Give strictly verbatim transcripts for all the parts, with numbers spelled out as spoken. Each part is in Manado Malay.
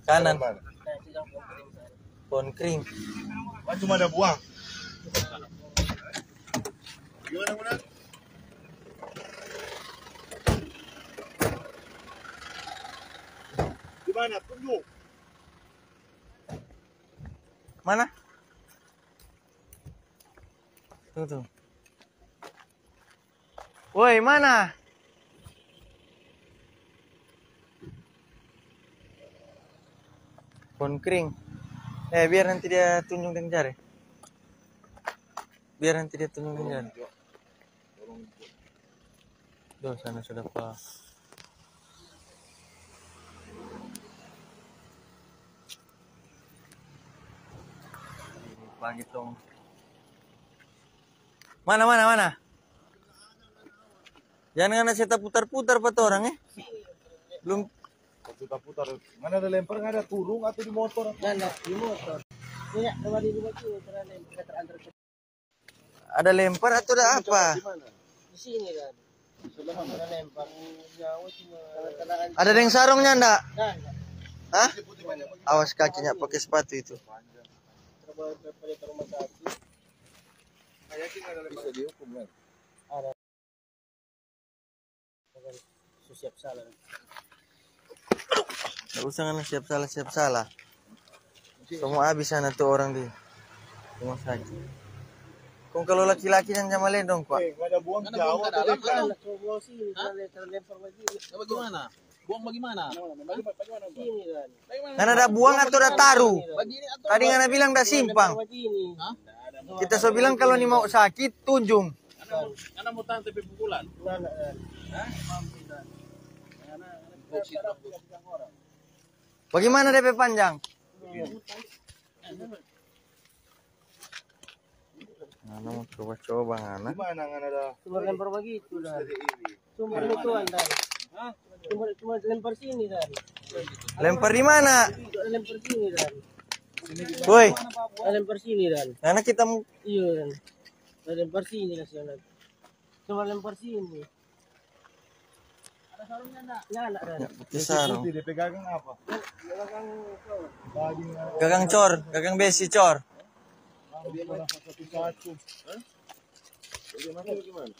Kanan. Pohon kering. Wah, cuma ada buang. Gimana, Muna? Gimana? Tunjuk. Mana? Tuh, tuh. Woi, mana? Pohon kering. Eh, biar nanti dia tunjung deng jari. Biar nanti dia tunjung deng jari. Tuh, sana sudah pa. Pagi tong. Mana, mana, mana? Jangan ngana se taputar-putar pa torang, eh. Belum. Taputar-putar. Mana ada lempar, nggak ada turun atau di motor? Nggak, nggak, di motor. Iya, coba di rumah tuh, pernah lempar, kita antar ke Ada lempar atau ada apa? Di sini kan. Ada lempar. Ada deng sarungnya nda? Hah? Awas kakinya pakai sepatu itu. Bisa dihukum kan? Ada. Su siap salah. Nggak usah ngana siap salah, siap salah. Semua habis sana tuh orang di rumah sakit. Kong kalau laki-laki yang jama lendong, Pak. Eh, nggak ada buang jauh atau dekat? Hah? Bagaimana? Buang bagaimana? Sini kan. Ngana ada buang atau ada taru? Tadi ngana bilang ada simpang. Kita so bilang kalau ni mau sakit, tunjung. Ngana mo tahan tapi pukulan? Hah? Bagaimana depe panjang? Ngana mo coba-coba ngana. Cuma lempar bagitu dah. Cuma itu, Dan. Cuma, cuma lempar sini, Dan. Lempar di mana? Lempar sini, Dan. Woi. Lempar sini, Dan. Ngana kita mo. Iya, Dan. Lempar sini lah sana. Cuma lempar sini. Ada sarungnya nda? Nda ada, Dan. Nda pake sarung. Dia pegang apa? Gagang cor, gagang besi cor. Satu-satu. Hah? Bagaimana, bagaimana?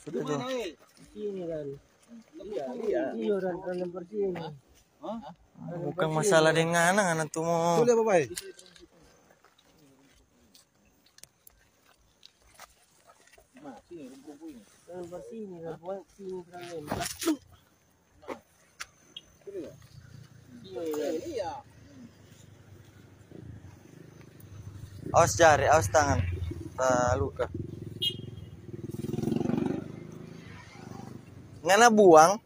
Sudah tuh. Sini, Dan. Iya, iya. Iya, Dan, Dan lempar sini. Hah? Bukan masalah deng ngana, ngana tu mo. Boleh, Bapak, eh? Lempar sini, lempar sini, lempar sini. Awas jari, awas tangan. Taluka. Ngana buang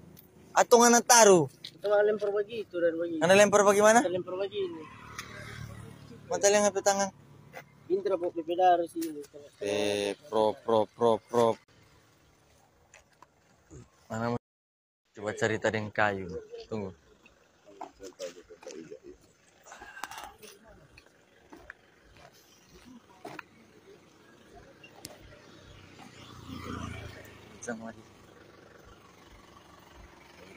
atau ngana taru? Itu ngana lempar bagitu, Dan, bagitu. Ngana lempar bagimana? Kita lempar bagini. Mata liang apa tangan? Intra po pe darah sini. Eh, prop, prop, prop, prop. Mana Coba carita deng kayu. Tunggu.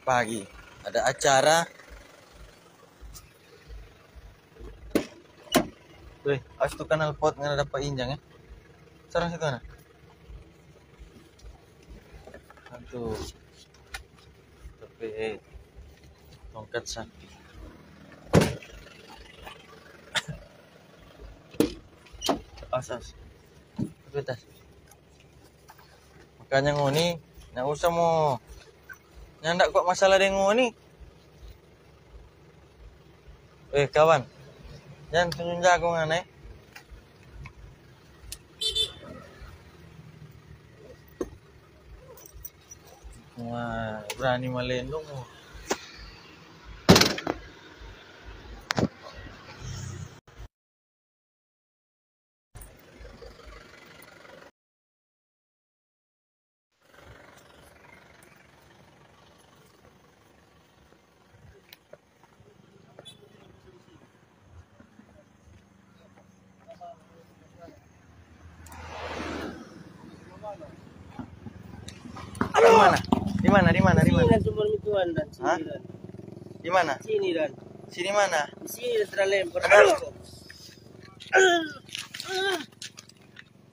Pagi ada acara. Weh, awas tu kanal pot ngana dapa injang, eh. Sarang situ, nah. Aduh. Tapi, eh, tongkat sakti. Awas, awas. Tapi tas. Makanya ngoni, nda usah mo nyanda kwa masalah deng ngoni. Eh, kawan, jang tunjung jago ngana, eh. Wah, brani malendong mo. Di mana? Di mana? Di mana? Di mana? Sini, sumber mituan, Dan. Hah? Sini, Dan. Di mana? Sini, Dan. Sini mana? Di sini, Australia. Aduh.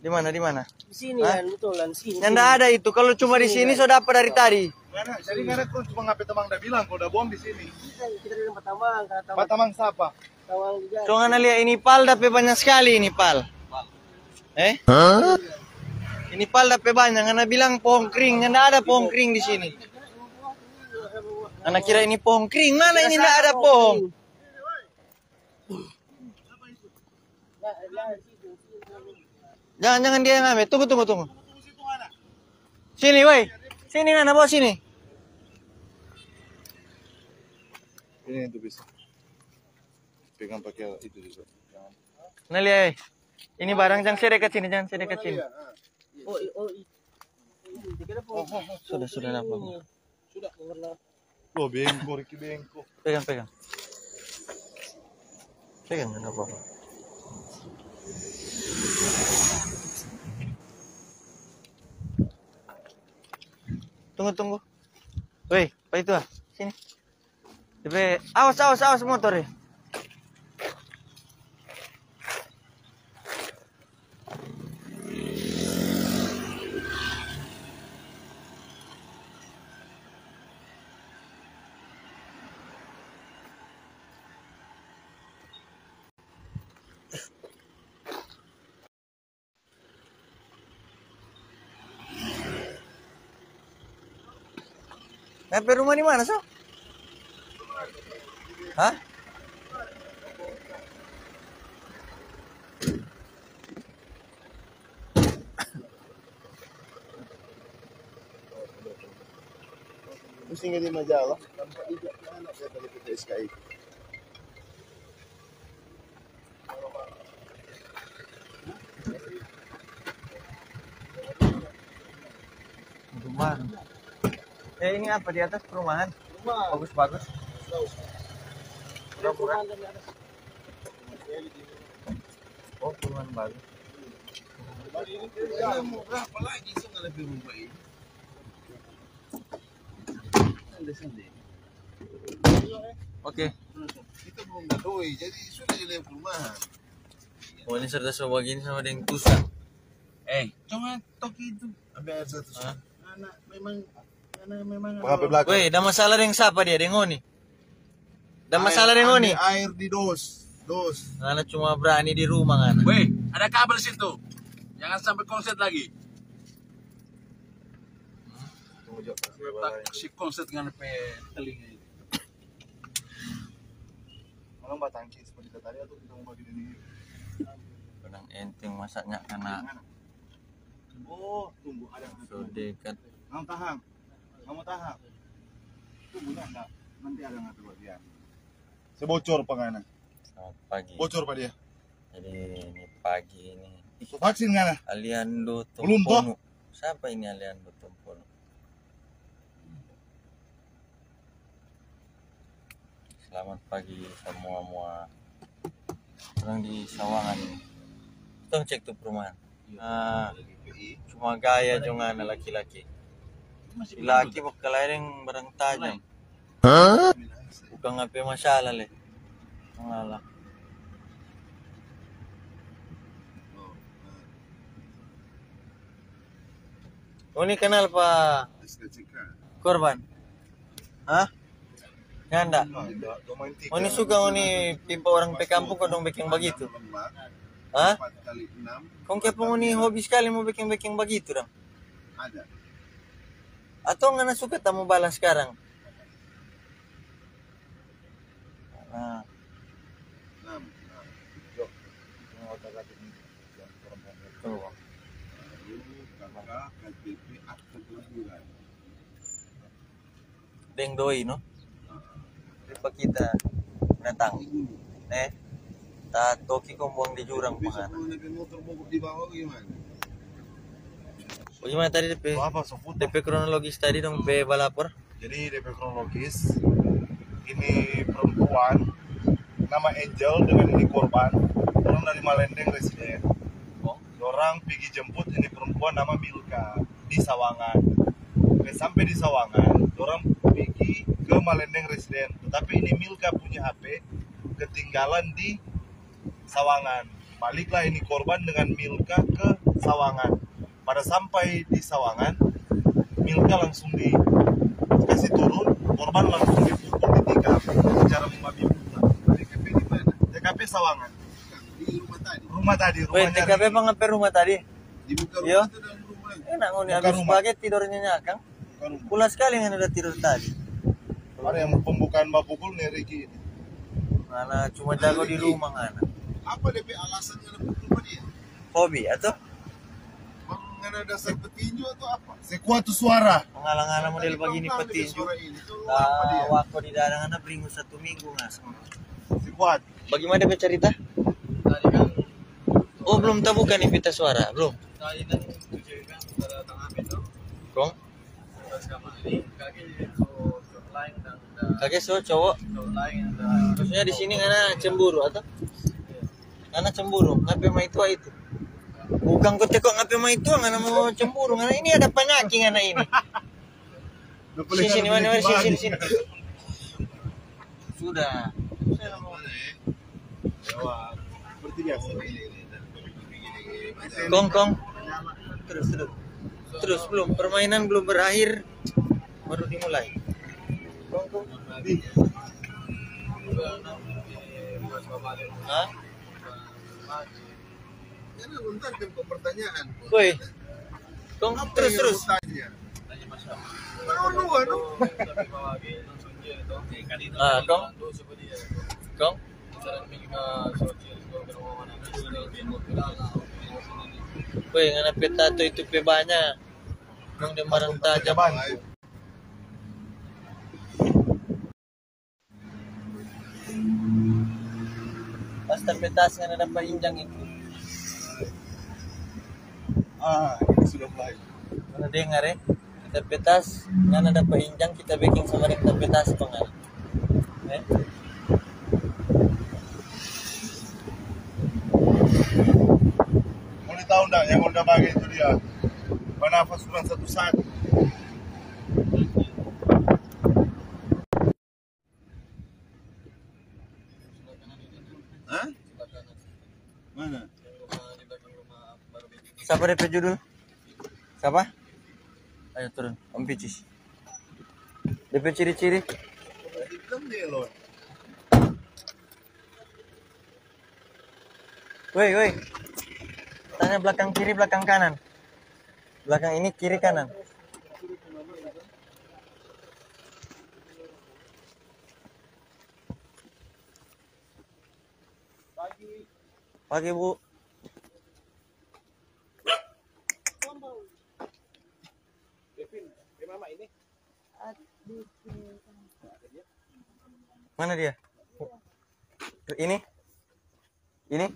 Di mana, di mana? Di sini, Hah? Dan, betul, Dan, sini, Nyanda sini. Ada itu, kalau cuma di Sini, sini, Dan. So dapat dari tadi. Ngana, jadi ngana kru cuma ngape tamang da bilang, kalo da bom di sini. Kita, kita di tempat tamang, kata tamang. Tempat tamang sapa? Tamang juga. Kong ngana lia ini pal dape banya skali ini pal. Eh? Ini pal dape banya, ngana bilang pohong kring, nyanda ada pohong kring di sini. Ngana kira ini pohong kring, mana ini nda ada pohong. Jangan, jangan dia yang ambil. Tunggu, tunggu, tunggu. Sini, woi. Sini, ngana bawa sini. Ini itu bisa. Pegang pakai itu juga. Jangan. Nah, lia, eh. Ini barang, jang se dekat sini, jang se dekat sini. Oh, i-, oh, i-, Sudah, sudah, napa? Sudah. Oh, bengko, Riki, bengko. Pegang, pegang. Pegang, nggak apa-apa. Tunggu, tunggu. Weh, apa itu, ah? Sini. Depe, awas, awas, awas motor, eh. Nah, pe rumah di mana, so? Hah? Pusing di majalah, nampak ija anak dia dari P T S K I. Rumah. Eh, ini apa di atas perumahan? Rumah. Bagus-bagus. Tahu. Ada perumahan dari atas. Oh, perumahan bagus. Ini mau berapa lagi sih kalau di rumah ini? Santai-santai. Oke. Kita belum ada doi, jadi sudah jadi perumahan. Oh, ini serta so bagini sama deng tusa. Eh, cuma toki itu. Ambil air satu. Hah? Anak memang, anak memang. Pengape belakang? Weh, ada masalah deng sapa dia, deng ngoni? Ada masalah deng ngoni? Ambil air di dos, dos. Ngana cuma berani di rumah, ngana. Weh, ada kabel situ. Jangan sampai konslet lagi. Tunggu, Jo. Tak si konslet ngana pe telinga itu. Orang batangki seperti tadi atau kita mau bagi ini? Benang enteng masaknya karena. Oh, tunggu, ada yang so dekat. Ngam tahang. Ngam tahang. Tunggu, ya, enggak. Nanti ada yang ngatur dia. Saya bocor pa ngana. Selamat pagi. Bocor pa dia. Jadi ini pagi ini. So vaksin ngana? Aliando Tumponu. Belum, toh? Siapa ini Aliando Tumponu? Selamat pagi semua, mua. Orang di Sawangan ini. Tong cek tu perumahan. Ah, cuma gaya jo ngana laki-laki. Laki bakal ada yang barang tajam. Hah? Bukan apa masalah le. Malah. Ngoni kenal pa korban? Hah? Nyanda. Ngoni suka ngoni pi pa orang pe kampung kong dong beking bagitu? Hah? Kong kiapa ngoni hobi skali mo beking-beking bagitu dang? Atau ngana suka ta mo balas skarang? Nah. Tuh. Deng doi, no? Riba kita datang. Eh, ta toki kong buang di jurang, mangana. Bagaimana tadi depe, depe kronologis tadi dong pe balapor? Jadi, depe kronologis, ini perempuan nama Angel dengan ini korban, orang dari Malendeng residen. Oh. Dorang pigi jemput ini perempuan nama Milka di Sawangan. Pe sampe di Sawangan, dorang pigi ke Malendeng Residen. Tapi ini Milka punya H P ketinggalan di Sawangan. Baliklah ini korban dengan Milka ke Sawangan. Pada sampai di Sawangan, Milka langsung dikasih turun, korban langsung dipukul, ditikam secara membabi buta. T K P di mana? T K P Sawangan. Di rumah tadi? Rumah tadi, weh, rumahnya T K P Ricky. Apa ngapa rumah tadi? Di muka rumah. Yo. Itu dalam rumah. Enak ngoni. Muka habis rumah. Baget tidornya nyakang. Bukan rumah. Pulas sekali ngana udah tidur tadi. Ada yang pembukaan bapukul nih, Ricky ini. Ngana cuma jago di rumah ngana. Apa D P alasan ngana pukul pa dia? Hobi, atau? Bang, ngana dasar petinju atau apa? Sekuat tu suara. Pengala-ngala model begini petinju. Tadi kau bilang dia suara ini, itu apa dia? Wako di dada ngana bringu satu minggu ngana. Sekuat. Bagaimana dia cerita? Tadi kan. Oh, belum tabuka nih pita suara, belum. Tadi kan tujuh kan pada tengah itu. Kong? Terus kamar ini, kaki so, so lain dan, dan kaki so cowok. So lain dan. Maksudnya di sini ngana cemburu atau? Iya. Ngana cemburu, ngape mai tua itu? Bukan kote kok ngape mai tua, ngana mau cemburu, ngana ini ada panyaki ngana ini. Sini, sini, mana, mana, sini, sini, sini. Sudah. Seperti biasa. Kong, kong. Terus, terus. Terus, belum. Permainan belum berakhir. Baru dimulai. Kong, kong. Hah? Karena bentar kan kok pertanyaan. Woi. Kong, apa terus, yang terus. Mau tanya? Anu, anu. Ah, kong. Kong. Woi, ngana pe tato itu pe banya. Kong deng barang tajam. Pas ta pe tas ngana dapa injang itu. Ah, ini sudah mulai. Ngana dengar, eh? Kita pe tas, ngana dapa injang, kita beking sama deng ta pe tas pa ngana. Eh? Ngoni tau nda yang Honda bage itu dia? Banafas cuma satu saat. Hah? Mana? Sapa depe judul? Sapa? Ayo turun, Om Picis. Depe ciri-ciri. Woi, woi. Tanya belakang kiri, belakang kanan. Belakang ini, kiri, kanan. Pagi, Bu. Mana dia? Ini? Ini?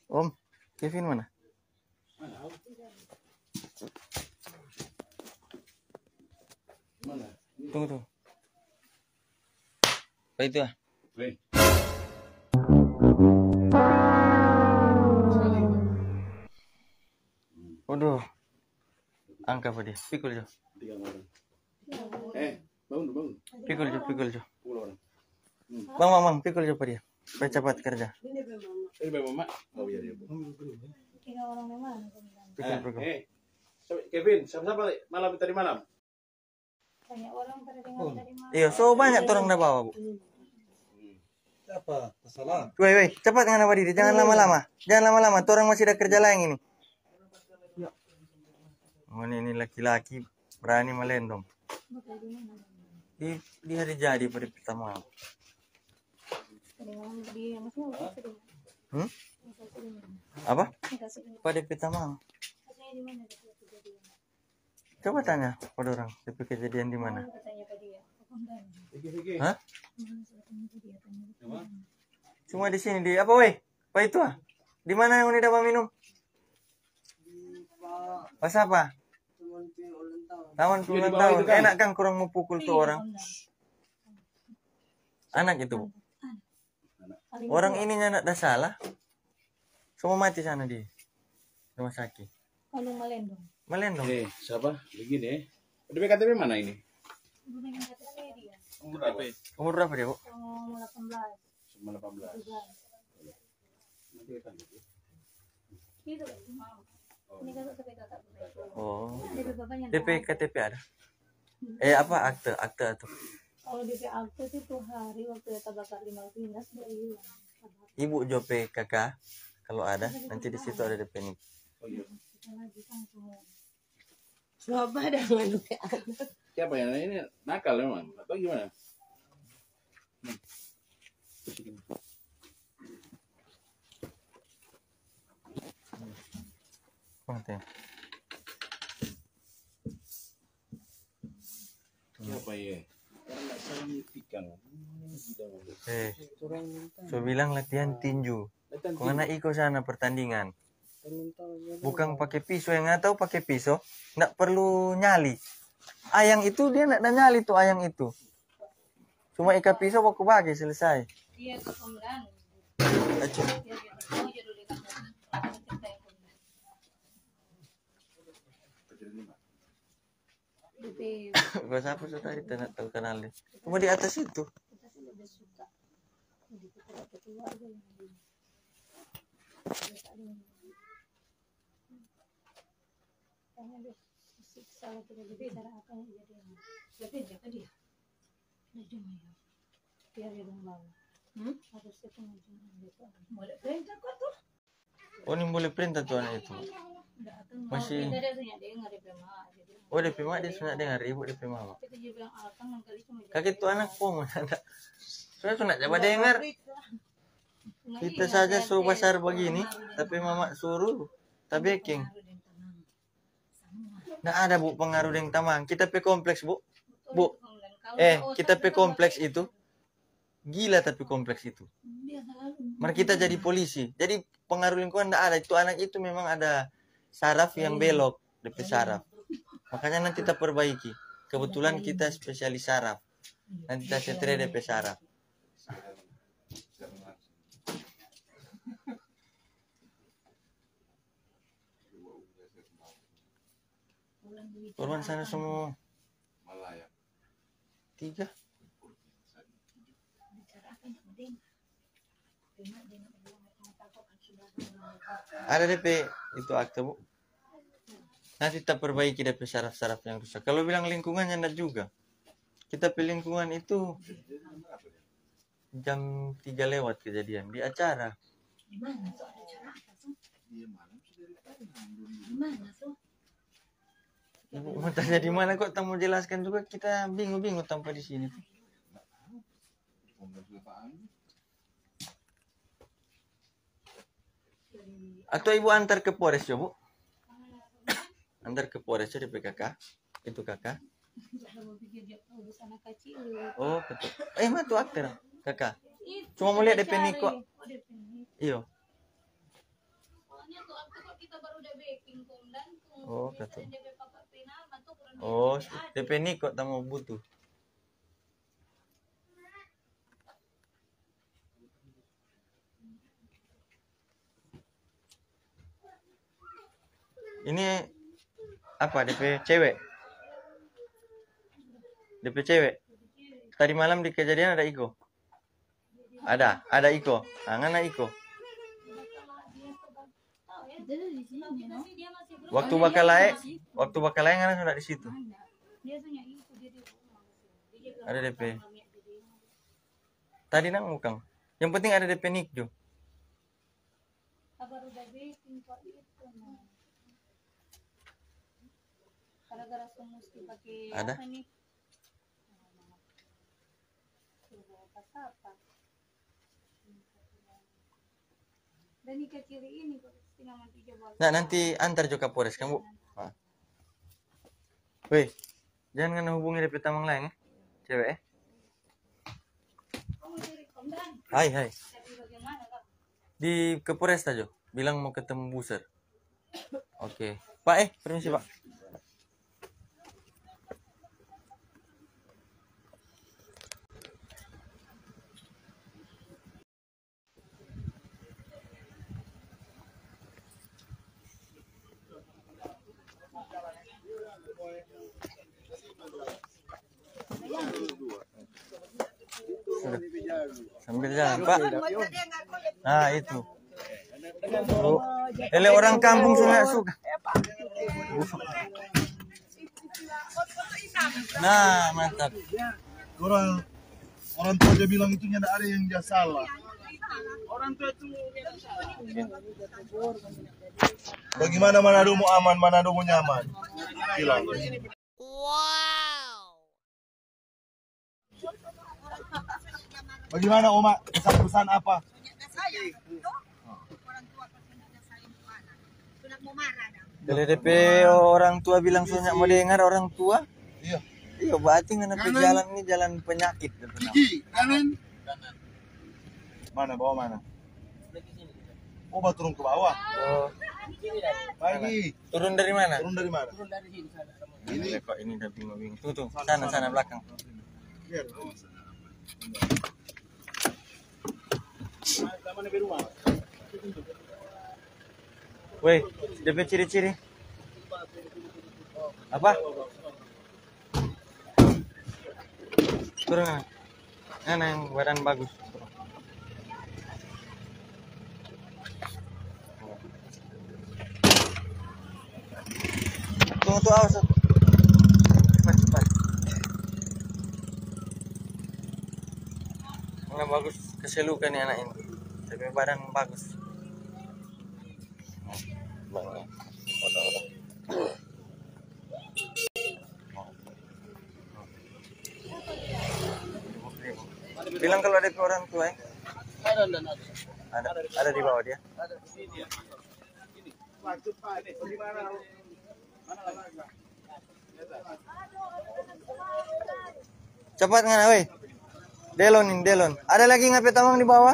Om, Kevin mana? Tunggu, tunggu. Apa itu, ah? Waduh. Angka pa dia. Pikul jo. Eh, bangun, bangun. Pikul jo, pikul jo. Pukul orang. Bang, bang, bang, pikul jo pa dia. Supaya capat kerja. Ini be mama. Oh iya, iya, Bu. Pikul, pikul. Eh, eh. Kevin, siapa-siapa, Le? Malam tadi malam? Banyak orang pada dengar tadi malam. Iya, so banyak torang da bawa, Bu. Apa? Salah. Woi, woi, cepat ngana badiri, jangan lama-lama. Jangan lama-lama, torang masih ada kerja lain ini. Oh, ini, ini laki-laki berani melendong. Di, di hari jadi pada pertama. Hmm? Apa? Pada pertama. Coba tanya pa dorang, tapi kejadian di mana? Hah? Cuma di sini, di apa, weh? Apa itu, ah? Di mana yang ngoni dapa minum? Pas apa? Taman ulang tahun. Enak kan kurang mau pukul tu orang? Anak itu. Orang ininya ndak ada salah. Semua mati sana dia. Rumah sakit. Kandung Malendong. Malendong. Eh, siapa? Begini, eh. Depe K T P mana ini? Belum ada K T P dia. Umur berapa? Umur berapa dia, Bu? Umur delapan belas. Umur delapan belas. Tujuh belas. Nanti kita lihat, ya. Itu, Bang. Ini kan K T P kakak. Oh. K T P bapaknya. Depe K T P ada? Eh, apa, akte, akte atau? Kalau depe akte tuh, tuh hari waktu dia tabakar lima belas, dia hilang. Ibu jo pe K K, kalau ada, nanti di situ ada depe nik. Coba dengan depe anak. Siapa yang ini nakal memang atau gimana? Hmm. Mati. Siapa ya? Karena nggak salah ni pikang. Eh, so bilang latihan tinju. Kong ngana iko sana pertandingan. Bukang pake piso, yang ngana tau pake piso, ndak perlu nyali. Ayang itu dia ndak ada nyali tu ayang itu. Cuma ika piso baku bage selesai. Aco. Bahasa apa so tadi? Tena tau kenal deh. Cuma di atas itu. Tapi jaga dia. Dia cuma ya. Biar dia dong bawa. Hmm? Harus itu. Boleh perintah kok tuh. Oh, nimbole perintah tu anak itu. Masih. Oh, depe mak dia so dengar, ibu depe mama. Kaki tu anak po mana ada. Saya tu nak coba dengar. Kita saja so basar begini, tapi mama suruh tabeking. Ndak ada, Bu, pengaruh deng tamang. Kita pe kompleks, Bu. Bu, eh, kita pe kompleks itu gila, tapi kompleks itu. Mar kita jadi polisi. Jadi pengaruh lingkungan ndak ada. Itu anak itu memang ada saraf yang belok, depe saraf. Makanya nanti ta perbaiki. Kebetulan kita spesialis saraf. Nanti ta setre depe saraf. Korban sana semua. Tiga. Ada depe itu akte, Bu. Nanti ta perbaiki depe saraf-saraf yang rusak. Kalau bilang lingkungannya, ndak juga. Kita pe lingkungan itu jam tiga lewat kejadian di acara. Di mana tuh ada acara apa tuh? Di mana tuh? Ibu mau tanya di mana, kok ta mau jelaskan juga, kita bingung-bingung tampa di sini tuh. Atau ibu antar ke Polres jo, Bu? Antar ke Polres jo, depe kaka. Itu kaka. Oh, betul. Eh, mana tu akte, kaka? Cuma mau lihat depe nik kok. Iyo. Oh, kata. Oh, depe nik kok ta mau butuh. Ini apa, depe cewek? Depe cewek. Tadi malam di kejadian ada iko? Ada, ada iko. Tangan ada iko. Waktu bakalae, waktu bakalae ngana sudah di situ. Ada depe. Tadi nang bukang. Yang penting ada depe nik jo. Ada. Nah, nanti antar jo ka Polres, kan, Bu? Nah. Weh, jangan ngana hubungi depe tamang laeng, eh. Cewek, eh. Hai, hai. Di ke Polresta jo, bilang mau ketemu Buser. Oke. Pak, eh, permisi, Pak. Sambil jalan, Pak. Nah, itu. Tuh. Ele orang kampung sana suka. Nah, mantap. Orang, orang tua dia bilang itu nyanda ada yang dia salah. Bagaimana Manado mo aman, Manado mo nyaman? Bilang. Bagaimana, Oma? Pesan-pesan apa? Jadi depe orang tua bilang so nyanda mo dengar orang tua. Iya. Iya, berarti ngana pe jalan ini jalan penyakit. Kiri, kanan. Mana, bawah mana? Oh, baturung ke bawah. Oh. Pagi. Turun dari mana? Turun dari mana? Ini kok ini udah bingung-bingung. Tuh, tuh, sana, sana belakang. Biar. Weh, depe ciri-ciri. Apa? Turun, ngana. Ngana yang badan bagus. Tunggu tuh, awas. Cepat, cepat. Mana bagus keselukan nih anak ini. Tapi badan bagus. Bang, ya. Otak-otak. Bilang kalau ada orang tua, ya. Ada, ada di bawah dia. Cepat ngana, weh. Delon ini, Delon. Ada lagi ngana pe tamang di bawah?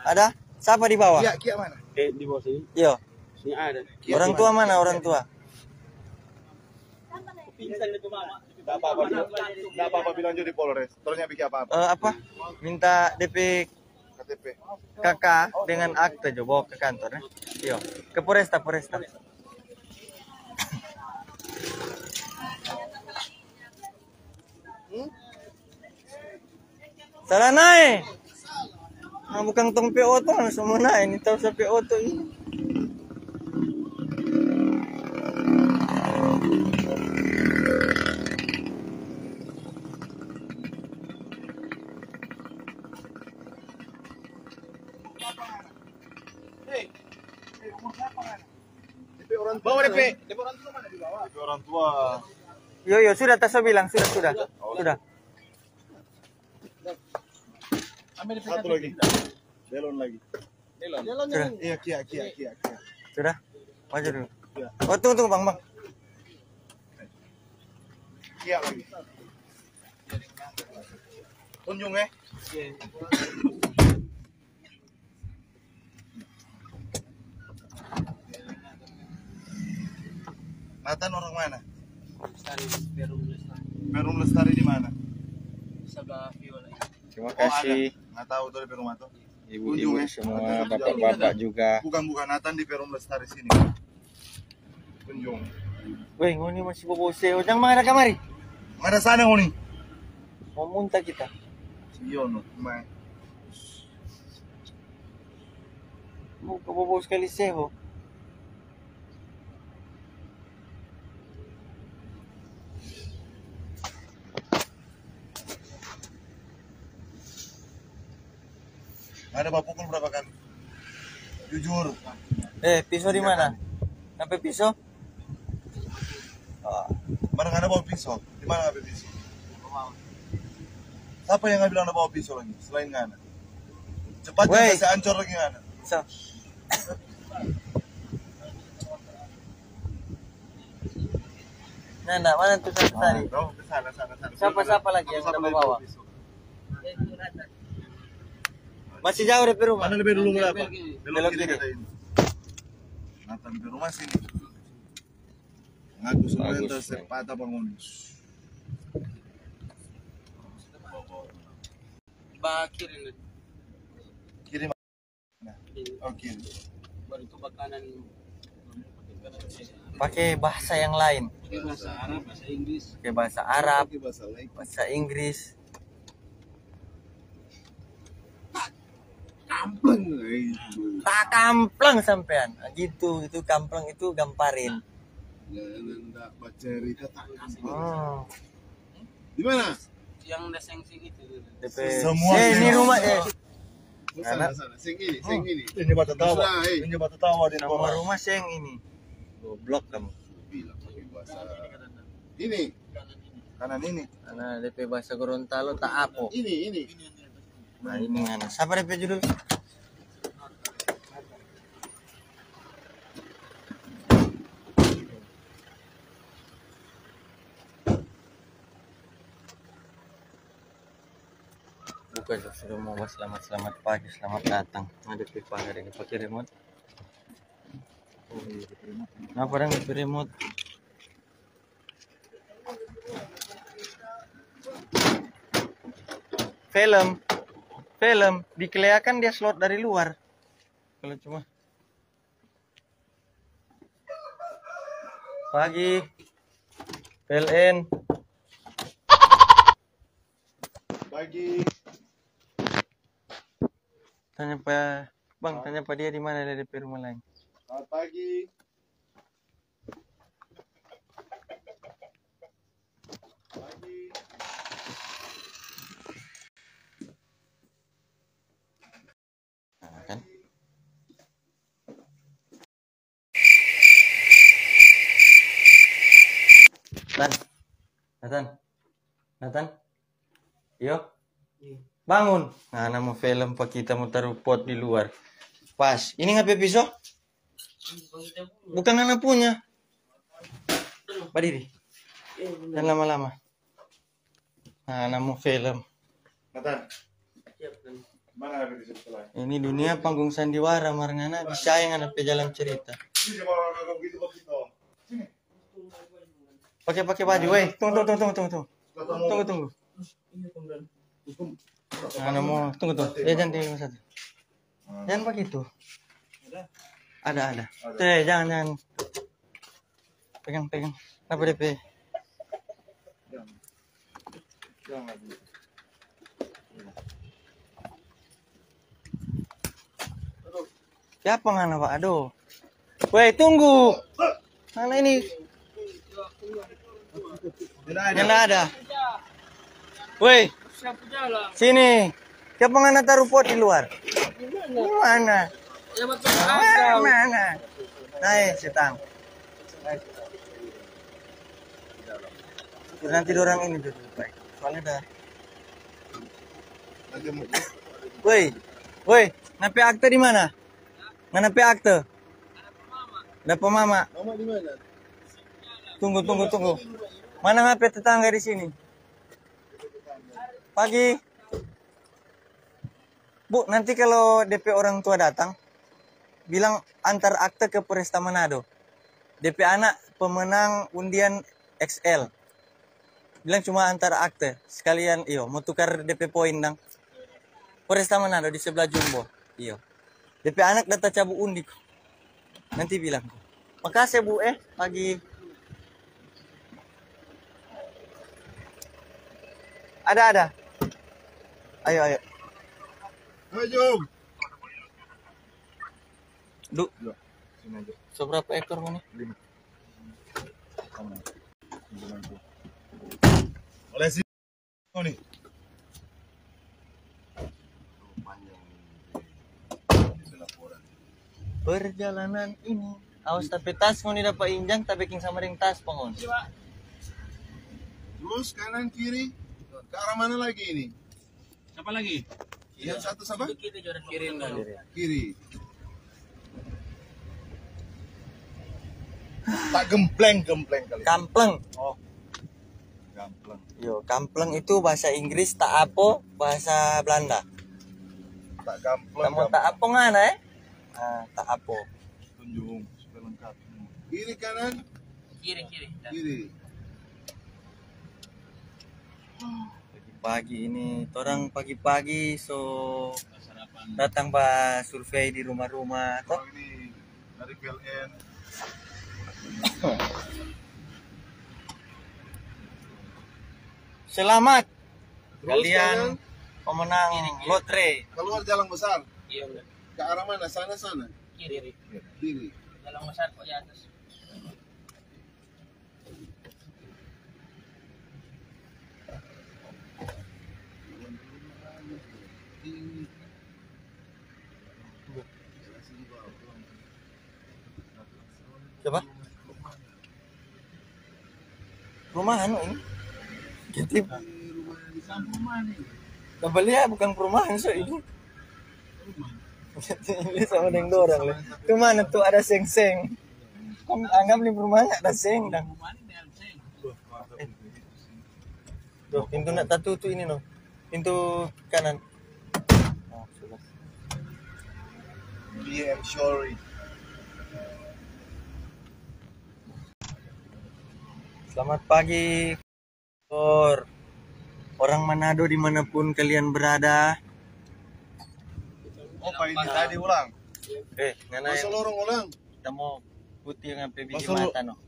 Ada? Sapa di bawah? Iya, Kia mana? Eh, di bawah sini. Iyo. Sini ada. Orang tua mana, orang tua? Nggak apa-apa, bilang, nggak apa-apa, bilang jo di Polres. Terus nyampe apa-apa? Eh, apa? Minta depe K T P. K K dengan akte jo bawa ke kantor, eh. Iyo, ke Polresta, Polresta. Salah nae. Nah, bukan tong pe oto, langsung mo nae. Ini tau sa pe oto ini. Bawa depe, depe orang tua mana di bawah? Depe orang tua. Yo, yo, sudah, ta so bilang, sudah, sudah. Sudah. Satu lagi. Delon lagi. Delon. Sudah. Iya, Kia, Kia, Kia, Kia. Sudah. Maju dulu. Iya. Oh, tunggu, tunggu, Bang, Bang. Kia lagi. Tunjung, eh. Nathan orang mana? Lestari, Perum Lestari. Perum Lestari di mana? Sebelah Viola. Terima kasih. Nggak tahu tuh di rumah tuh. Ibu-ibu semua, bapak-bapak juga. Bukan, bukan, Nathan di Perum Lestari sini. Tunjung. Weh, ngoni masih bobo seo. Jang mangada kamari. Mangada sana ngoni. Mo munta kita. Iyo no, mai. Mo ka bobo skali seo. Ada bapukul berapa kali? Jujur. Eh, piso di mana? Sampai piso? Ah. Mana ngana bawa piso? Di mana ngana piso? Sapa yang bilang ada bawa piso lagi selain ngana? Cepat, weh, kasi ancor lagi ngana. So. Nah, nah, mana tu satu tadi? Sapa, sapa lagi yang ada bawa? Masih jauh dari rumah. Mana lebih dulu berapa? Belok kiri. Nathan pe rumah sini. Ngaku semua sepata bangun. Ba kiri nih. Kiri mana? Oke. Baru itu ba kanan. Pakai bahasa yang lain. Pakai bahasa Arab, bahasa Inggris. Pakai bahasa Arab, pakai bahasa lain. Bahasa Inggris. Tak kampleng sampean. Gitu, itu kampleng itu gamparin. Jangan ndak bacerita tak kampleng. Hmm. Di mana? Yang ada seng-seng itu. Semua eh, ini seng. Rumah, eh. Sana, sana. Seng ini, seng ini. Ini batu tawa. Sudah, eh. Ini batu tawa di nama rumah seng ini. Goblok kamu. Bilang pakai bahasa. Ini. Kanan ini. Karena D P bahasa Gorontalo tak apo. Ini, ini. Nah, ini ngana. Sapa D P judul? Bukan, sudah mau selamat, selamat pagi, selamat datang. Ada pipa, ada yang pakai remote. Kenapa dang pakai remote? Film, film dikeleakan dia slot dari luar. Kalau cuma pagi, P L N. Pagi. Tanya pa Bang, tanya pa dia di mana dia pe rumah lain. Selamat pagi. Nah, kan? Nathan. Nathan. Nathan. Yo. Bangun. Nah, ngana mo film pa kita mo taru pot di luar. Pas. Ini ngana pe piso? Bukan ngana punya. Badiri. Jangan lama-lama. Nah, ngana mo film. Nathan. Mana ada di sebelah? Ini dunia panggung sandiwara, mar ngana bisa yang ada pe jalan cerita. Ini coba orang kagak begitu, begitu. Sini. Pake, pake baju, weh. Tunggu, tunggu, tunggu, tunggu, tunggu. Tunggu, tunggu. Nah, ngana mo, tunggu, tunggu. Ya, jangan tinggal satu. Jangan begitu. Ada, ada. Ada. Tuh, jangan, jangan. Pegang, pegang. Apa D P? Jangan. Jangan. Kiapa ngana, Pak? Aduh. Weh, tunggu. Mana ini? Nyanda ada. Weh, sini. Kiapa ngana taru pot di luar? Di mana? Mana? Nae, setang. Nanti dorang ini dulu, baik. Soalnya ada. Woi, woi, ngana pe akte di mana? Ngana pe akte? Dapa mama. Mama di mana? Tunggu, tunggu, tunggu. Mana ngana pe tetangga di sini? Pagi. Bu, nanti kalau D P orang tua datang, bilang antar akte ke Polresta Manado. D P anak pemenang undian X L. Bilang cuma antar akte, sekalian, iyo, mo tukar D P poin dang. Polresta Manado di sebelah Jumbo. Iyo. D P anak da tacabu undi ko. Nanti bilang. Makase, Bu, eh, pagi. Ada, ada. Ayo, ayo. Ayo, Jom. Du. Iya, sini aja. So berapa ekor ngoni? Lima. Sama. Lima ekor. Oleh si Oh, nih. Perjalanan ini. Awas, tapi tas ngoni dapa injang, ta beking sama deng tas pa ngoni. Terus kanan kiri, ke arah mana lagi ini? Siapa lagi? Yang satu siapa? Kiri, kiri. Tak gempleng, gempleng kali. Kampleng. Oh. Gampleng. Yo, kampleng itu bahasa Inggris, tak apo bahasa Belanda. Tak gampleng. Kamu tak apo ngana, eh? Ah, tak apo. Tunjung, supaya lengkap. Kiri kanan? Kiri, kiri. Kiri. Pagi-pagi ini, torang pagi-pagi so datang ba survei di rumah-rumah, toh? Oh, ini dari P L N. Selamat. Terus kalian pemenang lotre. Keluar jalan besar. Iya, benar. Ke arah mana? Sana, sana? Kiri. Kiri. Dalam besar kok di atas. Coba. Rumah anu ini. Jadi, kita beli ya, bukan perumahan, so ini. Ini sama deng dorang, le. Itu mana tuh ada seng-seng? Kan anggap di perumahan ada seng, dang. Tuh, pintu nak tatutu ini, no. Pintu kanan. Oh, sudah. Yeah, I'm sorry. Selamat pagi, Kor. Orang Manado dimanapun kalian berada. Oh, paling tadi ulang. Eh, ngana yang lorong ulang. Kita mau putih ngape biji mata, no.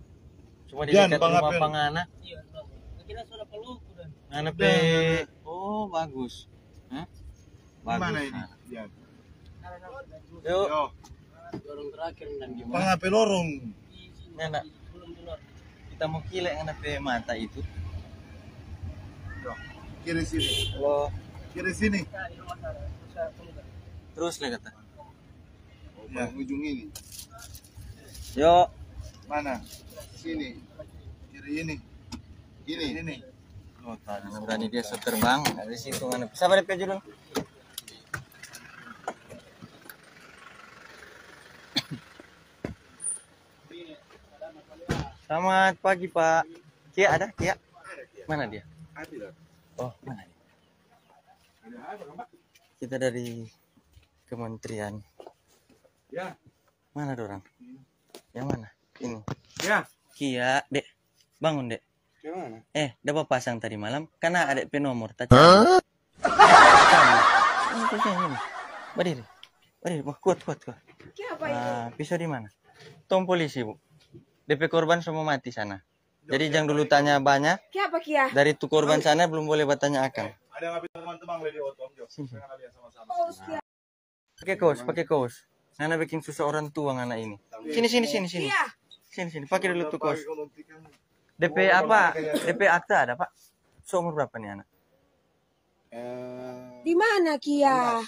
Cuma di dekat rumah pangana. Ngana pe, oh, bagus. Hah? Bagus. Mana ini? Nah. Yuk. Yo. Lorong terakhir dan gimana? Pangape lorong? Nah, nah. Kita mau kile ngana pe mata itu. Yo. Kiri sini. Halo. Kiri sini. Terus le kata. Oh, ya. Paling ujung ini. Yo. Mana? Sini. Kiri ini. Ini. Ini. Oh, tadi berani dia so terbang dari situ, mana? Sabar, P J dulu. Selamat pagi, Pak. Kia ada? Kia? Mana dia? Oh, mana dia? Kita dari kementerian. Ya. Mana dorang? Yang mana? Ini. Ya. Kia, Dek. Bangun, Dek. Yang mana? Eh, da bapasang tadi malam. Kan ada pe nomor, tadi. Hah? Ini, ini, ini. Badiri. Badiri, wah, kuat, kuat, kuat. Kia apa itu? Ah, pisau di mana? Tong polisi, Bu. Depe korban so mo mati sana. Jadi jang dulu tanya banya. Kia apa kia? Dari tu korban sana belum boleh batanya akang. Ada yang habis teman-teman, Lady Otom, Jo. Sini, sini. Pake kos, pake kos. Ngana bikin susah orang tua ngana ini. Sini, sini, sini, sini. Iya. Sini, sini, pake dulu tu kos. Depe apa? Depe akta ada, Pak? So umur berapa nih anak? Eh, di mana, Kia?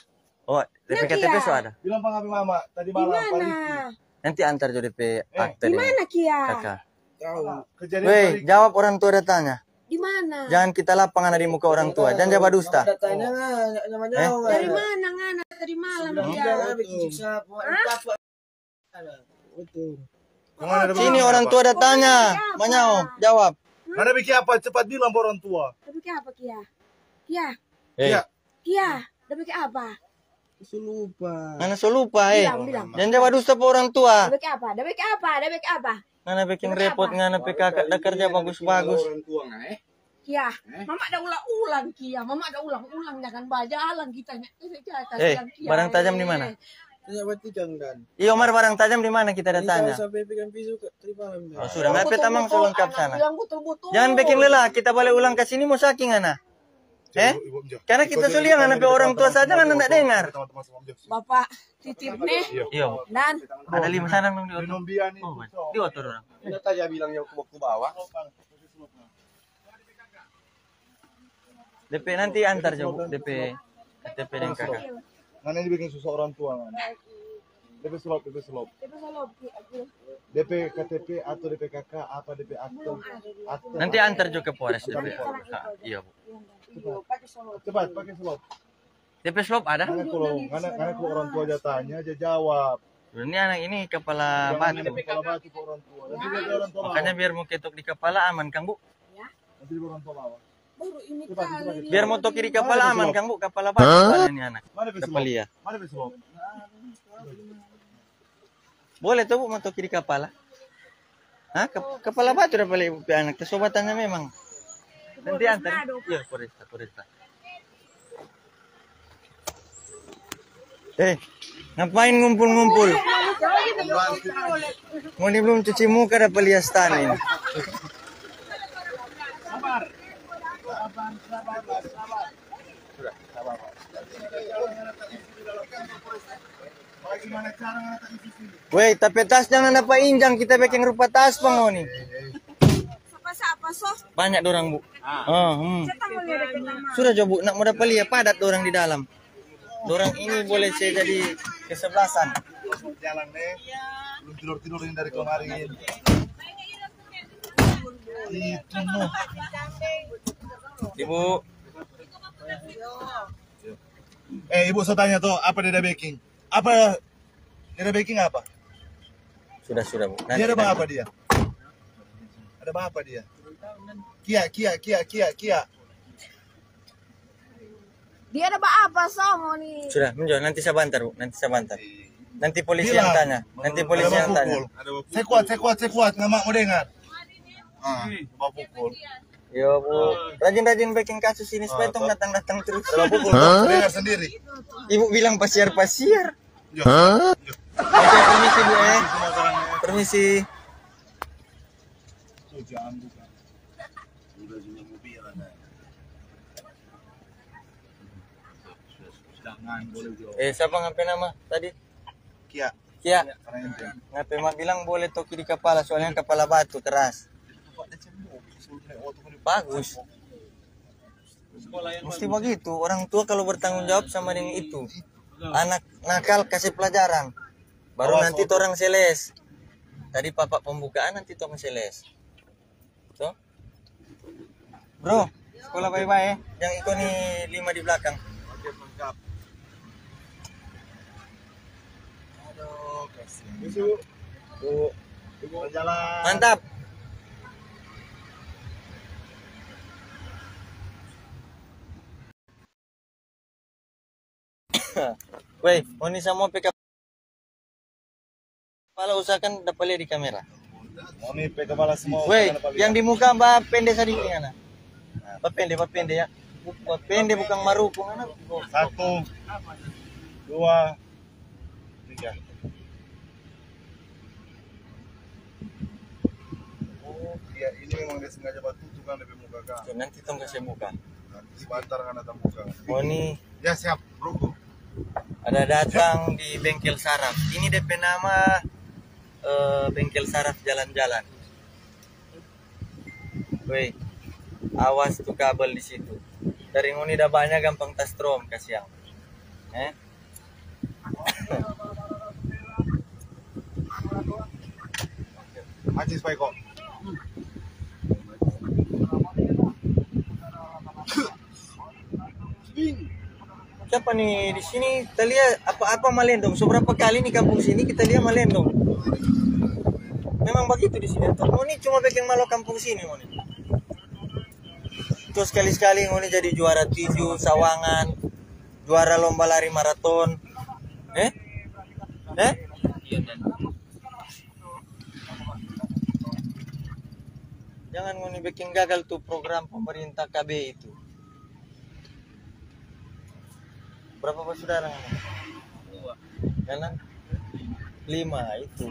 Oh, depe K T P so ada? Bilang pang mama tadi malam, Pak Riki. Nanti antar jo depe akta. Di mana, Kia? Kakak. Weh, jawab orang tua da tanya. Di mana? Jangan kita lapang ada di muka orang tua. Jangan jawab dusta. Dari mana ngana tadi malam, Kia? Hah? Sini orang tua da tanya. Manyao, jawab. Ngana bikin apa? Cepat bilang pa orang tua. Tapi apa, Kia? Kia. Kia. Kia, da bikin apa? Su lupa. Ngana so lupa, eh. Bilang, bilang. Jangan jawab dusta pa orang tua. Da bikin apa? Da bikin apa? Da bikin apa? Ngana bikin repot, ngana pe kaka da karja bagus-bagus. Orang tua, eh? Kia, mama da ulang-ulang, Kia. Mama da ulang-ulang, jangan bajalang kita. Eh, barang tajam di mana? Iyo, Mar, barang tajam di mana kita da tanya? Oh, sudah, ngape tamang so lengkap sana? Jangan bikin lelah, kita bale ulang ka sini mo saki ngana. Eh? Karena kita so lia ngana pe orang tua saja ngana nda dengar. Bapak titip ne. Iyo. Dan ada lima sana dong di oto. Oh, di oto dong. Kita tanya bilang yang ku bawa. Depe nanti antar jo, Bu, depe K T P deng kaka. Ngana ini bikin susah orang tua, ngana. Depe selop, depe selop. Depe selop, Ki, aku. Depe K T P atau depe kaka, apa depe akte? Belum ada, Ki. Akte. Nanti antar jo ke Polres depe. Iyo, Bu. Iyo, pake selop. Cepat, pake selop. Depe selop ada? Ngana kalau, ngana, ngana kalau orang tua ja tanya, ja jawab. Ini anak ini kepala batu. Kepala batu ke orang tua. Nanti orang tua bawa. Makanya biar mo ketok di kepala aman, kang, Bu. Ya. Nanti orang tua bawa. Baru ini kali. Biar mo toki di kepala aman, kang, Bu. Kepala batu soalnya ini anak. Mana pe selop? Mana pe selop? Boleh to, Bu, mo toki di kapala? Hah? Kap-, kapala batu dapa lei ibu pe anak? Tasobatannya memang. Nanti antar. Iya, Polresta, Polresta. Eh, ngapain ngumpul-ngumpul? Ngoni belum cuci muka dapa lia stan ini. Sabar. Sabar, sabar, sabar. Sudah, sabar. Weh, tapi tas jangan dapa injang, kita bikin rupa tas pa ngoni. Sapa-sapa so? Banyak dorang, Bu. Ah. Oh, hmm. Saya tanggal lihat dekat nama. Sudah jo, Bu, nak mau dapa lia, padat dorang di dalam. Dorang ini boleh saya jadi kesebelasan. Jalan deh. Belum tidur-tidur ini dari kemarin. Itu no. Ibu. Eh, Ibu, saya tanya tuh, apa dia ada backing? Apa dia ada backing apa? Sudah, sudah, Bu. Dia ada apa dia? Ada apa dia? Kia, kia, kia, kia, kia. Dia ada apa so ngoni? Sudah, menjo, nanti sabantar, Bu. Nanti sabantar. Nanti polisi yang tanya. Nanti polisi yang tanya. Saya kuat, saya kuat, saya kuat. Nggak mau dengar. Ah, bawa pukul. Yo, Bu. Rajin-rajin bikin kasus ini supaya tong datang-datang terus. Bawa pukul. Dengar sendiri. Ibu bilang pasiar-pasiar. Oke, permisi, Bu, eh. Permisi. Eh, siapa ngape nama tadi? Kia. Kia. Ngape ma bilang boleh toki di kapala, soalnya kapala batu keras. Bagus. Mesti begitu, orang tua kalau bertanggung jawab sama dengan itu. Anak nakal kasih pelajaran. Baru nanti torang seles. Tadi papa pembukaan, nanti torang seles. Toh? Bro, sekolah bae-bae. Yang iko ni lima di belakang. Oke, mantap. Aduh, kasihan. Misi, Bu. Bu. Jalan. Mantap. Weh, ngoni samua pe kapala usahakan dapa lia di kamera. Ngoni pe kapala samua. Weh, usahakan dapa lia. Yang di muka ba pende sadiki ngana. Ba pende, ba pende ya. Ba pende bukang maruku ngana. Satu, dua, tiga. Oh, iya, ini memang dia sengaja batutu kan, dia pe muka kan. Tuh, nanti tong kase buka. Nanti sebentar kan datang buka. Oh, ini. Ya, siap, ruku. Ada datang di bengkel saraf. Ini depe nama, eh, bengkel saraf jalan-jalan. Weh, awas tu kabel di situ. Dari ngoni da banya gampang tastrom, kasiang. Eh? Macis, Pak Iko. Siapa ni di sini? Kita lia apa-apa malendong. So berapa kali ni kampung sini kita lia malendong. Memang bagitu di sini. Ngoni cuma bikin malo kampung sini, ngoni. Terus sekali-sekali ngoni jadi juara tinju, sawangan, juara lomba lari maraton. Eh? Eh? Jangan ngoni bikin gagal tu program pemerintah K B itu. Berapa basudara ngoni? Dua. Jalan? Lima itu.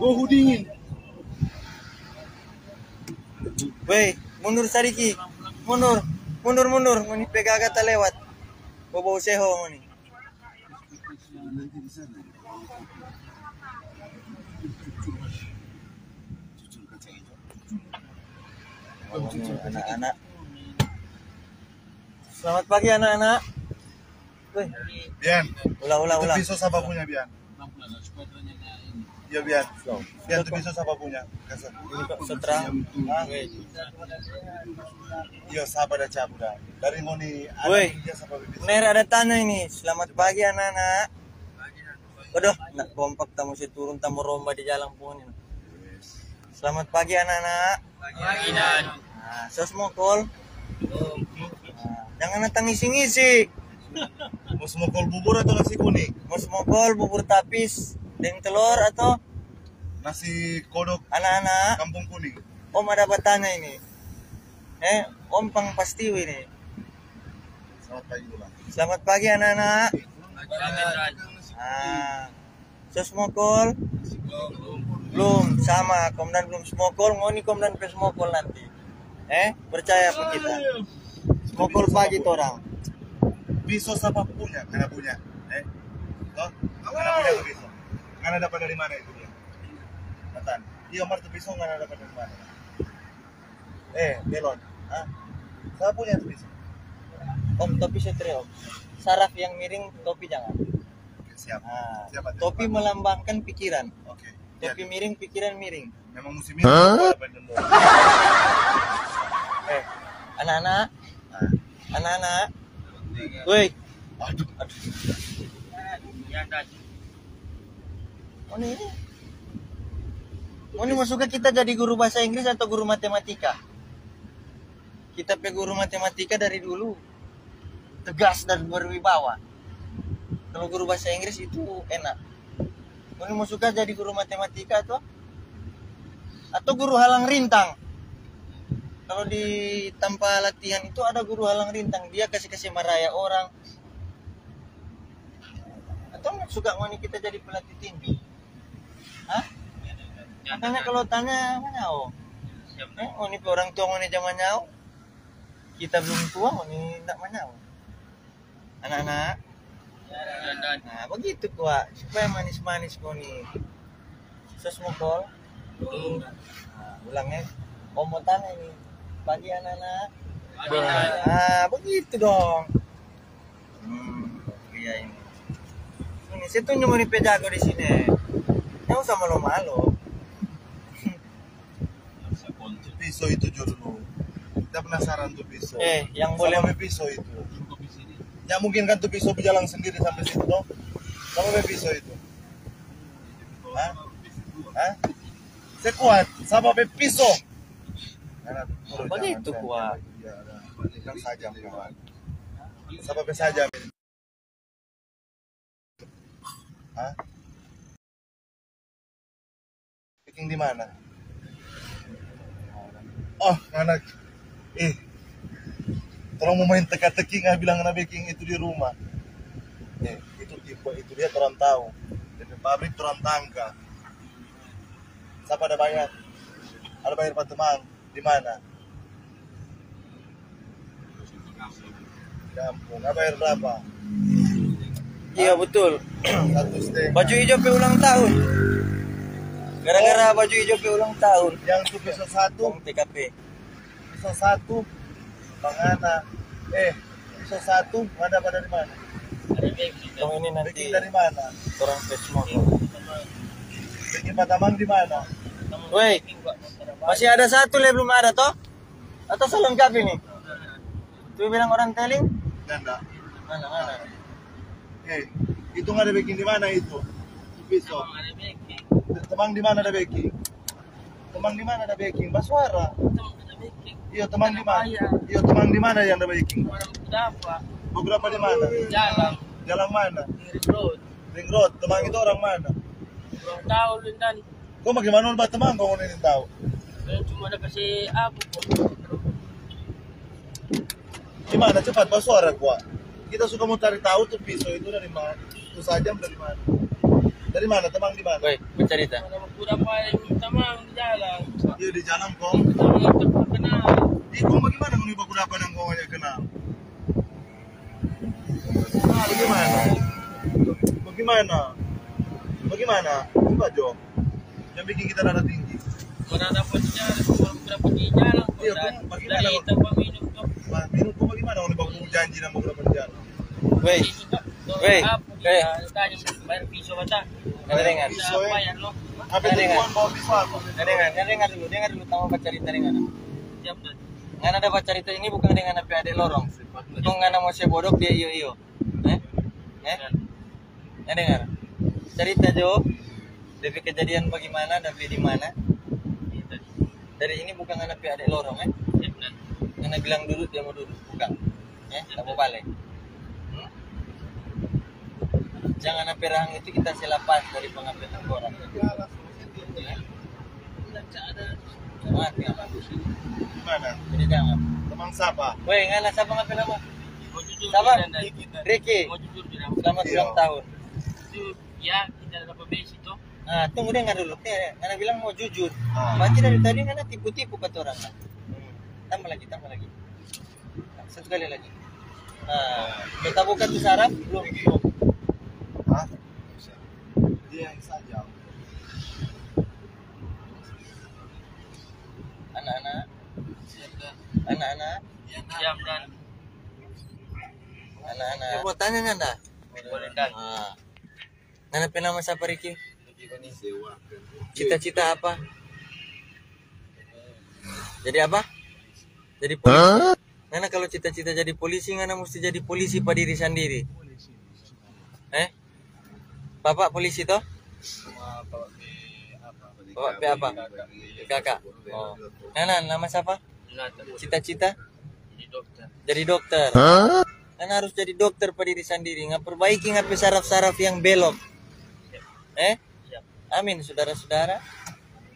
Gohu dingin. Weh, mundur sadiki. Mundur, mundur, mundur. Ngoni pe gaga talewat. Bobou seho ngoni. Anak-anak. Selamat pagi, anak-anak. Weh. Bian. Ulang, ulang, ulang. Itu pisau sapa punya, Bian? Iya, Bian. Bian, itu pisau sapa punya? Kasar. Ini Pak Setra. Ah. Weh. Iya, sapa da cabu da. Dari ngoni ada. Weh. Dia sapa pisau? Ner ada tanya ini. Selamat pagi, anak-anak. Waduh, nak kompak tamu si turun, tamu romba di jalan pun ini. Selamat pagi, anak-anak. Pagi, Nan. Nah, so smokol. Nah, jangan datang ngisi-ngisi. Mau smokol bubur atau nasi kuning? Mau smokol bubur tapis deng telur atau nasi kodok anak-anak kampung kuning. Om ada batanya ini. Eh, Om pang pasti ini. Selamat pagi, ulang. Selamat pagi, anak-anak. Pagi, Nan. Ah. So smokol? Blum, sama. Komdan blum smokol, ngoni komdan pe smokol nanti. Eh, percaya pa kita. Smokol pagi torang. Pisau sapa punya? Ngana punya. Ngana punya tu piso. Ngana dapat dari mana itu dia? Nathan. Iyo, mar tu piso ngana dapat dari mana? Eh, Belon. Hah? Saya punya tu piso. Om, topi setri, Om. Saraf yang miring, topi jangan. Oke, siap. Ah, siap, Ate. Topi melambangkan pikiran. Oke. Iya, topi miring, pikiran miring. Memang musim ini. Hah? Eh, anak-anak. Ah. Anak-anak. Woi. Aduh, aduh. Ngoni, ngoni mo suka kita jadi guru bahasa Inggris atau guru matematika? Kita pe guru matematika dari dulu tegas dan berwibawa. Kalau guru bahasa Inggris itu enak. Ngoni mo suka jadi guru matematika to? Atau guru halang rintang? Kalau di tampa latihan itu ada guru halang rintang, dia kase-kase maraya orang. Atau suka ngoni kita jadi pelatih tinju? Hah? Makanya kalau tanya, manyao. Eh, ngoni pe orang tua ngoni ja manyao, kita belum tua ngoni ndak manyao. Anak-anak. Nah, begitu kwa, supaya manis-manis ngoni. Sos mo kol. Nah, ulang ya. Om mo tanya ini. Pagi anak-anak. Pagi, Nak. Ah, begitu dong. Hmm, iya ini. Ini saya tunjuk ngoni pe jago di sini. Nggak usah malu-malu. Piso itu jo dulu. Kita penasaran tu piso. Eh, yang boleh. Sama be piso itu. Ya mungkin kan tu piso berjalan sendiri sampai situ, toh. Sama be piso itu. Hah? Hah? Saya kuat, sama be piso. Karena, oh, begitu jangan, kuat. Jangan, jangan. Kan sajam, kawan. Sama be sajam. Hah? Beking di mana? Oh, anak. Eh, tolong mo main teka-teki, nggak bilang na beking itu di rumah. Eh, itu tipe itu dia torang tahu. Depe pabrik torang tangka. Sapa ada bayar? Ada bayar pa temang. Di mana? Ya ampun, ada bayar berapa? Iya, betul. Satu setengah. Baju hijau pe ulang tahun. Gara-gara baju hijau pe ulang tahun. Yang tu piso satu. Uang T K P. Piso satu. Mangana. Eh, piso satu, ada apa dari mana? Tong ini nanti dari mana? Orang Facebook. Beking pa tamang di mana? Woi, masih ada satu le belum ada toh? Atau so lengkap ini? Tu bilang orang teling? Nyanda. Mana, mana? Eh, itu nggak ada beking di mana itu? Piso. Temang di mana ada beking? Temang di mana ada beking? Basuara. Iyo, temang di mana? Iyo, temang di mana yang ada beking? Beberapa di mana? Jalan. Jalan mana? Ring road. Ring road. Temang itu orang mana? Orang tahu, Lindan. Kong bagimana ngoni batemang kong ngoni nintau? Eh, cuma ada kasi apa kok. Gimana cepat basuara kwa? Kita suka mo cari tahu tu piso itu dari mana, tu sajam dari mana. Dari mana? Temang di mana? Woi, bacarita. Ada baku dapa yang tamang di jalan. Iya, di jalan kong. Tamang itu kenal. Ih, kong bagimana ngoni baku dapa yang kong hanya kenal? Ah, bagaimana? Bagaimana? Bagaimana? Coba jo. Yang bikin kita darah tinggi. Mana dapatnya? Berapa di jalan? Iya, bagaimana? Dari tempat minum tuh. Minum kok bagaimana? Orang baku janji nama berapa di jalan? Weh. Weh. Weh. Bayar pisau kata. Ada dengar. Pisau, eh? Apa itu? Dengar. Tuan bawa pisau apa? Ada dengar. Ada dengar dulu. Dengar dulu. Tama bacarita dengar. Siap, Dan. Ngana ada bacarita ini bukan dengan apa adek lorong. Kong ngana mo se bodok dia iyo-iyo. Eh? Eh? Nah, dengar. Cerita jo, depe kejadian bagimana, depe di mana. Dari ini bukan ngana pe adek lorong, eh. Ngana bilang duduk, dia mo duduk, bukan. Eh, tak mo bale. Hmm? Jangan sampe rahang itu kita se lapas dari pengambilan orang. Mati apa? Di mana? Ini jangan. Temang sapa? Weh, ngana sapa ngana pe nama? Sapa? Ricky. Selamat ulang tahun. Itu ya, kita dapat besi tuh. Ah, tunggu dengar dulu. Eh, ngana bilang mo jujur. Ah. Berarti dari tadi ngana tipu-tipu kata orang. Hmm. Tambah lagi, tambah lagi. Satu kali lagi. Nah, kita buka tu saraf, belum, belum. Hah? Anak-anak. Anak-anak. Siap, Dan. Anak-anak. Eh, mau tanya nyanda? Boleh, Dan. Ah. Ngana pe nama sapa, Riki? Cita-cita apa? Jadi apa? Jadi polisi. Ngana kalau cita-cita jadi polisi, ngana musti jadi polisi pa diri sandiri. Eh? Bapak polisi to? Bapak pe apa? Kakak. Oh. Ngana nama sapa? Cita-cita? Jadi dokter. Ngana harus jadi dokter pa diri sandiri. Ngana perbaiki ngana pe saraf-saraf yang belok. Eh? Amin, saudara-saudara.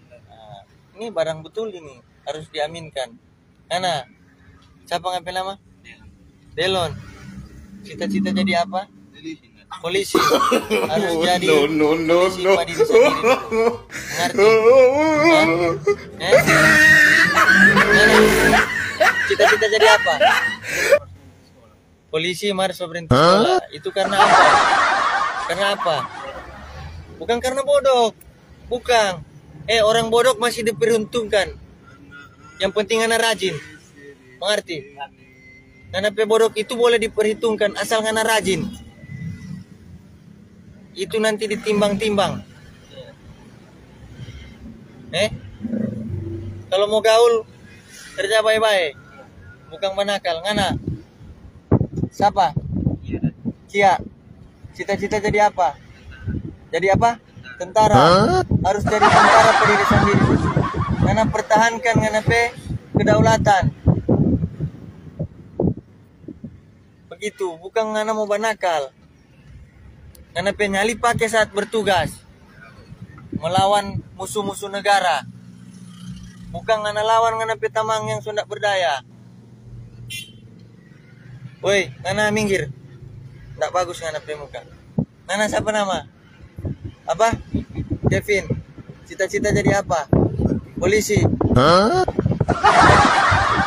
Nah, ini barang betul ini, harus diaminkan. Ngana, siapa ngana pe nama? Delon. Cita-cita jadi apa? Polisi. Harus jadi polisi pa diri sendiri dulu. Ngerti? Hah? Eh? Ngana, cita-cita jadi apa? Polisi mar so berhenti sekolah. Itu karena apa? Karena apa? Bukan karena bodok. Bukan. Eh, orang bodok masih diperhitungkan. Yang penting ngana rajin. Mengerti? Ngana pe bodok itu boleh diperhitungkan asal ngana rajin. Itu nanti ditimbang-timbang. Eh? Kalau mau gaul, kerja bae-bae. Bukan banakal. Ngana? Siapa? Kia. Cita-cita jadi apa? Jadi apa? Tentara. Harus jadi tentara pa diri sandiri. Ngana pertahankan ngana pe kedaulatan. Begitu, bukan ngana mau banakal. Ngana pe nyali pake saat bertugas melawan musuh-musuh negara. Bukan ngana lawan ngana pe tamang yang so ndak berdaya. Woi, ngana minggir. Ndak bagus ngana pe muka. Ngana sapa nama? Apa? Kevin. Cita-cita jadi apa? Polisi.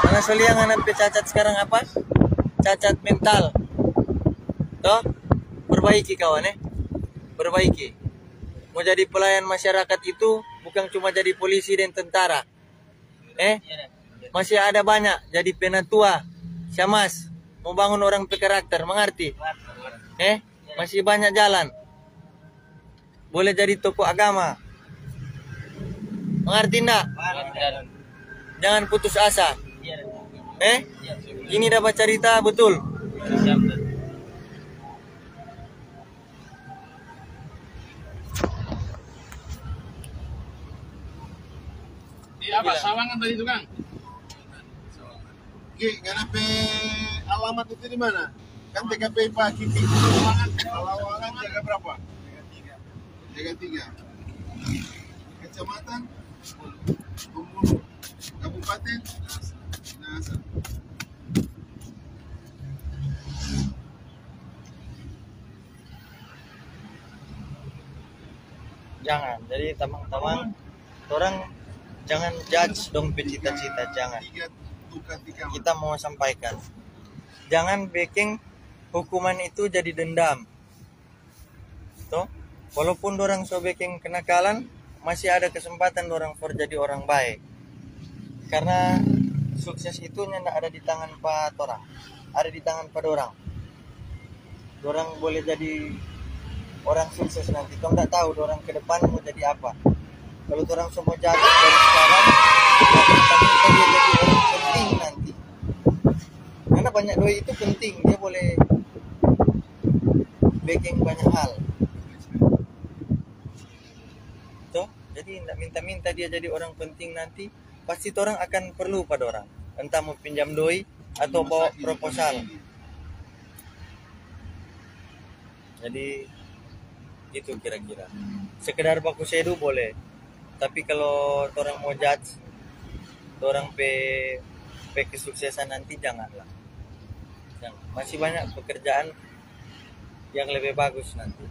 Ngana so lia ngana pe cacat sekarang apa? Cacat mental. Toh? Perbaiki, kawan, eh. Perbaiki. Mau jadi pelayan masyarakat itu bukan cuma jadi polisi dan tentara. Eh? Masih ada banyak jadi penatua, syamas, mau bangun orang pe karakter, mengerti? Eh? Masih banyak jalan. Boleh jadi tokoh agama. Mengerti ndak? Jangan putus asa. Eh? Ini dapat cerita betul. Di apa? Sawangan tadi, tukang? Oke, ngana pe alamat itu di mana? Kan T K P pa Kiki. Sawangan, Sawangan jaga berapa? Jaga tiga. Kecamatan? Pemulung. Kabupaten? Minahasa. Jangan. Jadi tamang-tamang, orang jangan judge dong pe cita-cita, jangan. Kita mau sampaikan, jangan bikin hukuman itu jadi dendam. To, walaupun dorang so bikin kenakalan, masih ada kesempatan dorang for jadi orang bae. Karena sukses itu nyanda ada di tangan pa torang, ada di tangan pa dorang. Dorang boleh jadi orang sukses nanti. Tong nda tahu dorang ke depan mau jadi apa. Kalau torang so mo jatuh dari sekarang, kita minta dia jadi orang penting nanti. Karena banyak doi itu penting, dia boleh bikin banyak hal. Toh, jadi nda minta-minta dia jadi orang penting nanti, pasti torang akan perlu pa dorang. Entah mo pinjam doi atau bawa proposal. Jadi, itu kira-kira. Sekedar baku sedu boleh. Tapi kalau torang mo judge torang pe, pe kesuksesan nanti, janganlah. Jangan. Masih banyak pekerjaan yang lebih bagus nanti.